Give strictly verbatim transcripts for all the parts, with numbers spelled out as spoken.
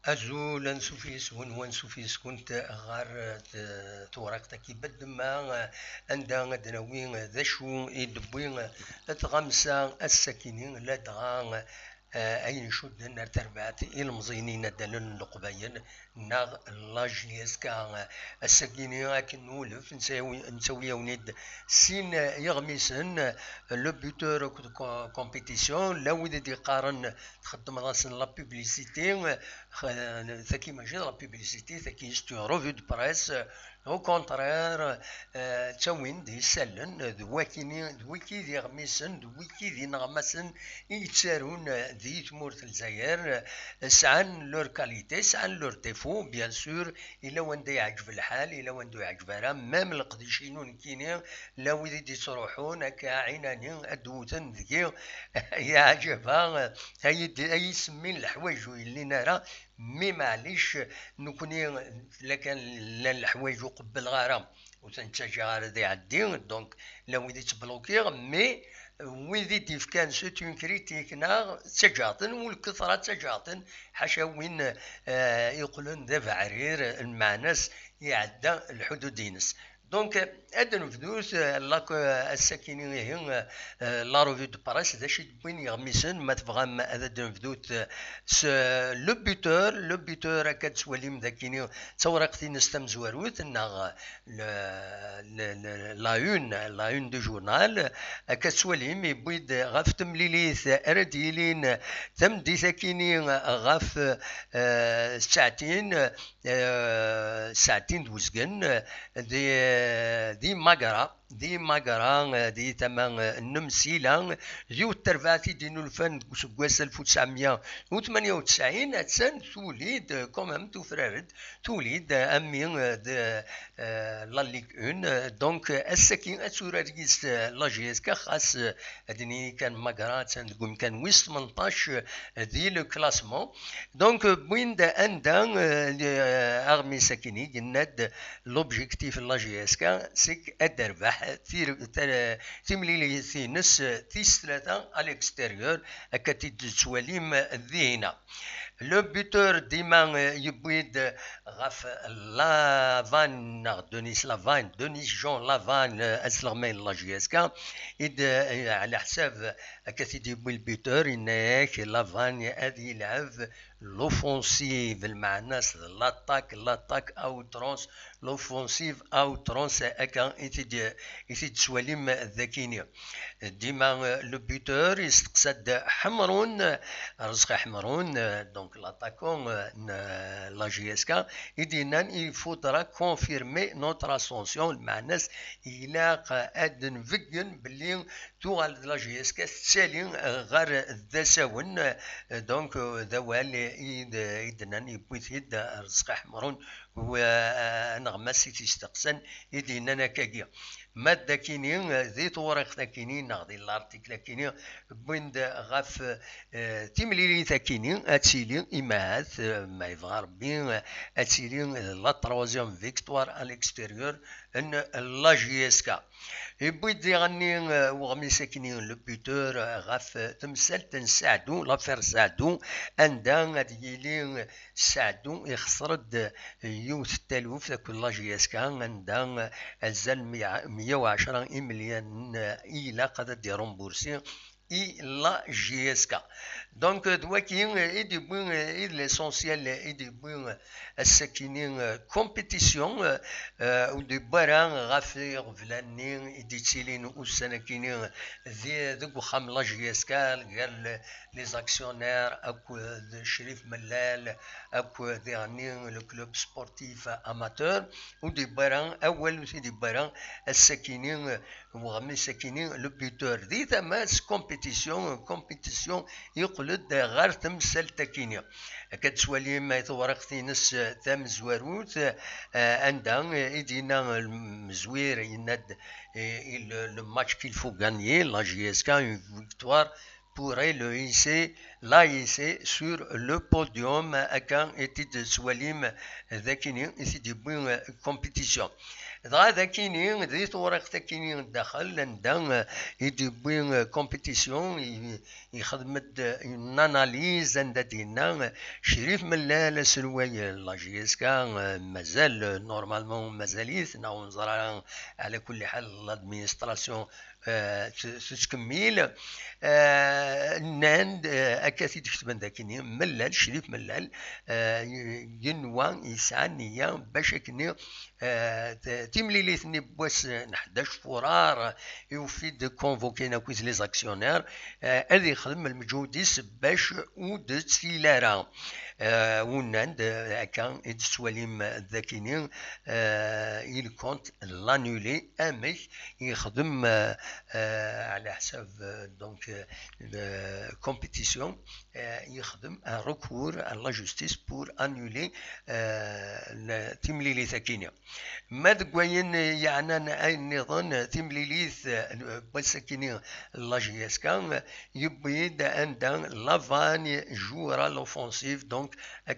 Azul, ansuf yes-wen, wansuf yes-kunt ɣer, eh, t-, tewriqt-agi n ddemma, eh, anda ad d-nawi, eh, d acu i d-tewwi, eh, tɣamsa ass-akini, ladɣa, eh, ayen icudden ar terbaɛt ilemẓiyen inaddalen n Leqbayel neɣ la J S K. Ass-akini akken nulef, nettawi-, nettawi-yawen-id sin, eh, yeɣmisen, eh, le buteur akked co-, compétition, la wid i d-yeqqaren txeddmeḍ-asen la publicité, eh, tagi mačči d la publicité, tagi c'est une revue de presse, eh, au contraire, eh, ttawin-d isallen, d wakini, d wiki d iɣmisen, d wiki d ineɣmasen i yettarun, eh, di tmurt n Lezzayer, eh, sɛan leur qualité, sɛan leur défaut, bien sûr, yella wanda yeɛǧeb lḥal, yella wanda ur yeɛǧeb ara, même leqdic-inu nekkini, la wid i d-yettruḥun akka ɛinani ad d-wten deg-i, yeɛǧeb-aɣ, eh, ay d-, ay isemmin leḥwayeǧ ur yellin ara, mais maɛlic, nekkni lakan llan leḥwayeǧ ur qebbleɣ ara, ur ten-ttaǧǧaɣ ara ad iɛeddi, donc la wid i ttblokiɣ, mais wid i d-yefkan c'est une critique neɣ ttaǧǧaɣ-ten, u lketṛa ttaǧǧaɣ-ten, ḥaca win, eh, iqqlen d abeɛrir, lmeɛna-s iɛedda lḥudud-ines. Donc, ad d-nebdut, eh, la, eh, ass-akini ihi, eh, la revue de presse, d acu i d-wwin yeɣmisen, ma tebɣam ad d-nebdut, eh, s le buteur, le buteur akka d-tettwalim d akini d tawriqt-ines tamezwarut, neɣ le, le, le, la une, la une du journal, akka d-tettwalim, yewwi-d ɣef temlilit ara d-yilin tameddit-akini ɣef, eh, tsaɛtin, eh, ssaɛtin d uzgen, eh, di, di Magra, di Magra, eh, di tama, eh, n Nemsila, yiwet terbaɛt i d-innulfan deg useggas alef u tesɛemya u tmanya u tesɛin, attan tuli-d, eh, quand même, tufrar-d, tuli-d, eh, am mi, eh, d, eh, la Ligue un, eh, donc, eh, ass-agi ad turar yis, eh, la J S K, xas, eh, ad nini kan Magra attan deg umkan wis tmenṭac, eh, di le classement. Donc, eh, wwin-d anda, eh, eh, aɣmis akini, yenna-d l'objectif n la J S K, c'est ad d-terbeḥ tir-, tar-, timlilit-ines, eh, tis tlata à l'extérieur, akka t-id-tettwalim, eh, dihina. Le buteur dima, eh, yewwi-d ɣef Lavane neɣ Denis Lavane, Denis Jean Lavane, eh, asleɣmay n la J S K, i d, eh, ɛla ḥsab akka t-id-yewwi le buteur, yenna-yak Lavane ad yelɛeb l'offensive, lmeɛna-s d l'attaque, l'attaque à outrance, l'offensive à outrance, akka i t-id-, i t-id-tettwalim d akini. Dima, euh, le buteur yesteqsa-d Ḥemrun, Rezqi Ḥemrun, euh, donc l'attaquant, euh, n, euh, la J S K, i d-yennan il faudra confirmer notre ascension, lmeɛna-s ilaq ad nbeggen belli tuɣal-d la J S K tettali, euh, ɣer d asawen, euh, donc, euh, d awal i d-, i d-nnan yewwi-t-id Rezqi Ḥemrun, u, euh, aneɣmas i t-isteqsan i d-yennan akkagi. Ma d akini, di tewriqt akini neɣ di l'article akini, wwin-d ɣef, eh, timlilit akini ad tili, imahat, eh, ma yebɣa Rebbi, eh, ad tili la troisième victoire à l'extérieur n la J S K. Yewwi-d diɣenni, eh, uɣmis akini le buteur, eh, ɣef temsalt n Saɛdu, l'affaire Saɛdu, anda ad yili Saɛdu ixṣer-d yiwet n taluft akked la J S K, anda azal mya u ɛecra imelyanen i ilaq ad d-irumbursi i la J S K. Donc, d waki i d-yewwi, i d l'essentiel i d-yewwi ass-akini compétition, eh, ur d-yewwi ara ɣef iɣeblan-nni i d-yettilin ussan-akini di, deg uxxam la J S K, gar le-, les actionnaires akked Crif Mellal akked diɣenni le club sportif amateur, ur d-yewwi ara awal, ur t-id-yewwi ara ass-akini, uɣmis akini, le buteur. Di tama-s compétition, compétition, yeqqel-d ɣer temsalt akini. Akka d-tettwalim tewriqt-ines tamezwarut, eh, anda i d-yenna Mezwir, yenna-d, eh, le, le match qu'il faut gagner, la J S K, une victoire pourrait le hisser, la hisser sur le podium, akka i t-id-tettwalim d akini i t-id-yewwi, eh, compétition. Dɣa d akini, di tewriqt akini daxel, anda, eh, i d-yewwi, eh, compétition, i-, yexdem-d une analyse, anda d-yenna, eh, Crif Mellal aselway n la J S K, eh, mazal, eh, normalement mazal-it, neɣ ur neẓri ara, ɛla kulli ḥal, l'administration, eh, t-, tettkemmil. Eh, nnan-d, eh, akka t-id-ketben d akini, Mellal, Crif Mellal, eh, yenwa, yesɛa nniya bac akini, eh, t-, timlilit-nni n wass n ḥdac furar, yufi-d convoqué akk les actionnaires, eh, ad yexdem lmeǧhud-is bac ur d-ttili ara. Eh, u nnan-d, eh, akka i d-tettwalim d akini, eh, il compte l'annuler. Amek yexdem, eh, eh, ɛla ḥsab, eh, donc, eh, le compétition, eh, yexdem un recours à la justice pour annuler, eh, le, timlilit akini. Ma deg wayen yeɛnan ayen nniḍen, timlilit, eh, n wass akini, la J S K, eh, yewwi-d anda Lavagne joue à l'offensive, donc,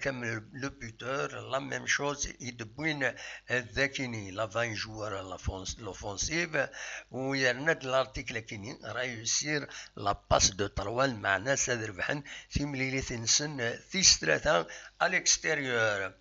comme le, le buteur, la même chose, i d-wwin, eh, d akini, Lavagne joue à l'offens-, l'offensive, u yerna-d l'article akini, réussir la passe de trois, lmeɛna-s ad rebḥen timlilit-nsen, eh, tis tlata à l'extérieur.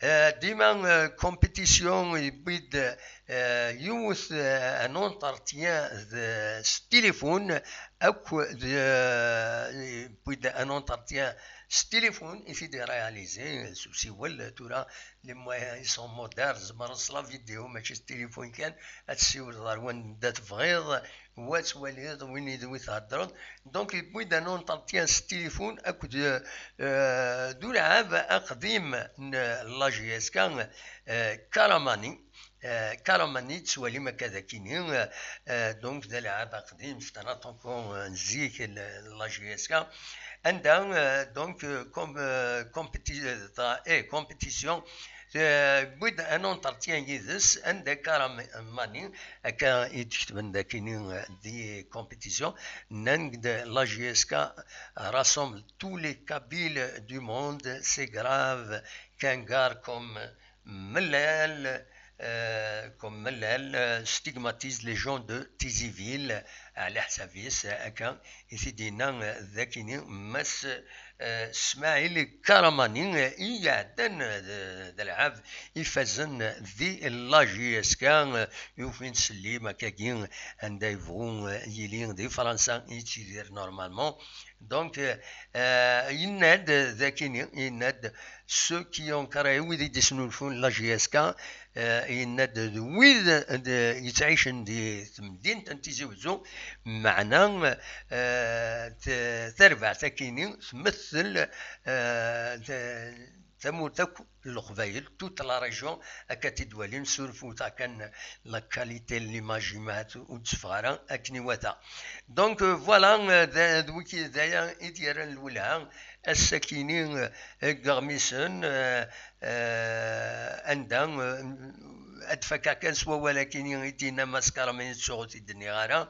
Eh, dima, eh, compétition yewwi-d, eh, yiwet, eh, un entretien d, s tilifun, akk d, eh, yewwi-d un entretien s tilifun i t-id-réalisé, s usiwel, tura, les moyens, ils sont modernes, tzemreḍ s la vidéo, mačči s tilifun kan, ad tessiwleḍ ɣer wanda tebɣiḍ, wa twaliḍ, win i d wi theddreḍ. Donc, yewwi-d un entretien s tilifun akked, euh, d ulɛab aqdim n la J S K, euh, Karamani. Euh, Karamani, tettwalim akka d akini, euh, euh, donc, d alɛab aqdim, c'est un attaquant, euh, n zik, l-, la J S K. Anda, euh, donc, euh, com-, euh, compéti-, euh, eh, compétition, euh, yewwi-d un entretien yid-s, anda Karamani, akka i d-ketben d akini, euh, di compétition, nnan-d la J S K rassemble tous les Kabyles du monde, c'est grave qu'un gars comme Mellal, euh, comme Mellal, euh, stigmatise les gens de Tizi Ville, ɛla ḥsab-is, akka i t-id-yenna, euh, d akini Mass, euh, Smaïl Karamani, euh, i iɛeddan, euh, d, d alɛab ifazen di la J S K, euh, yufin s llim akkagi, anda yebɣu, euh, yili di Fransa i yettidir normalement. Donc, euh, euh, yenna-d d akini, yenna-d ceux qui ont créé, wid i d-isnulfun la J S K, euh, yenna-d d wid, euh, d, yettɛicen di temdint n Tizi Wezzu, meɛna, euh, t-, tarbaɛt akini tmettel, euh, t-, tamurt akk n Leqbayel, toute la région, akka tt-id-twalim, surfut kan la qualité n l'image, imahat ur d-teffeɣ ara akken iwata. Donc, euh, voilà, euh, d, d wiki, d aya i d-yerran lwelha, ass-akini, euh, deg Iɣmisen, euh, euh, anda, euh, ad d-fakkeɣ kan s wawal-akini i d-yenna Mass Karamani, ttuɣ ur t-id-nniɣ ara,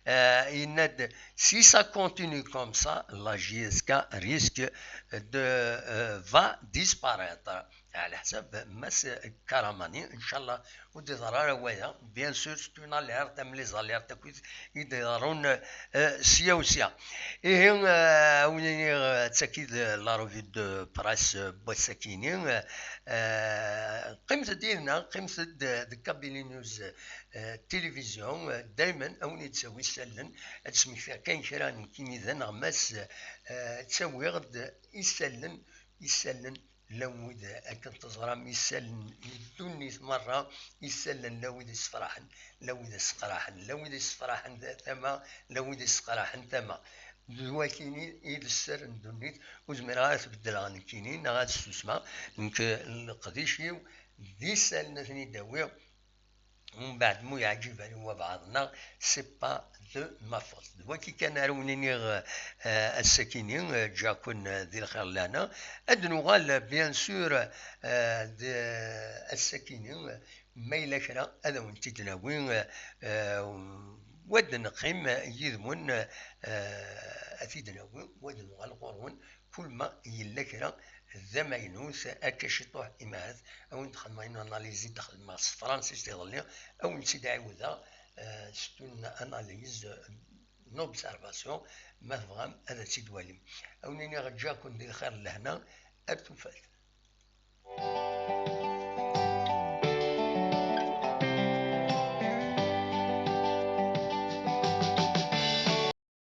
euh, yenna-d, si ça continue comme ça, la J S K risque de, euh, va disparaître. Ɛla ḥsab Mass Karamani, ncallah ur d-iḍerru ara waya. Bien sûr, c'est une alerte, am les alertes akkit i d-iḍerrun, euh, sya u sya. Ihi, euh, a wen-iniɣ, euh, d tagi d la revue de presse, euh, n wass-akini. Euh, qqimet-d yid-neɣ, qqimet-d, euh, deg Kabylie News, euh, Télévision. Euh, daymen a wen-id-ttawi isallen, ad d-smektiɣ kan kra nekkini d aneɣmas, euh, ttawiɣ-d isallen, isallen, llan wid, akken teẓram, isallen n ddunit merra, isallen, llan wid issefraḥen, llan wid isseqraḥen, llan wid issefraḥen tama, llan wid isseqraḥen tama. D wakini i d sser n ddunit, ur zmireɣ ara ad t-beddleɣ nekkini, neɣ ad ssusmeɣ. Nekk, leqdic-iw, d isallen ad ten-id-awiɣ, Mbeɛd mu yeɛǧib-awen wabɛaḍ-nneɣ, c'est pas de ma faute. D wagi kan ara wen-iniɣ, euh, ass-akini, euh, ǧǧiɣ-ken, euh, di lxir lehna. Ad nuɣal, euh, bien sûr, euh, d, euh, ass-akini, euh, ma yella kra ad awen-t-id-nawi, euh, euh, u ad neqqim yid-wen, euh, ad t-id-nawi, u ad nuɣal ɣur-wen. Kul ma yella kra d amaynut, akka ciṭuḥ imahat, a win d-xedmeɣ une analyse i d-xedmeɣ s tefransist iḍelli, a wen-tt-id-ɛiwdeɣ, euh, c'est une analyse, euh, une observation, ma tebɣam ad tt-id-twalim. A wen-iniɣ ǧǧiɣ-ken di lxir d lehna, ar tufat.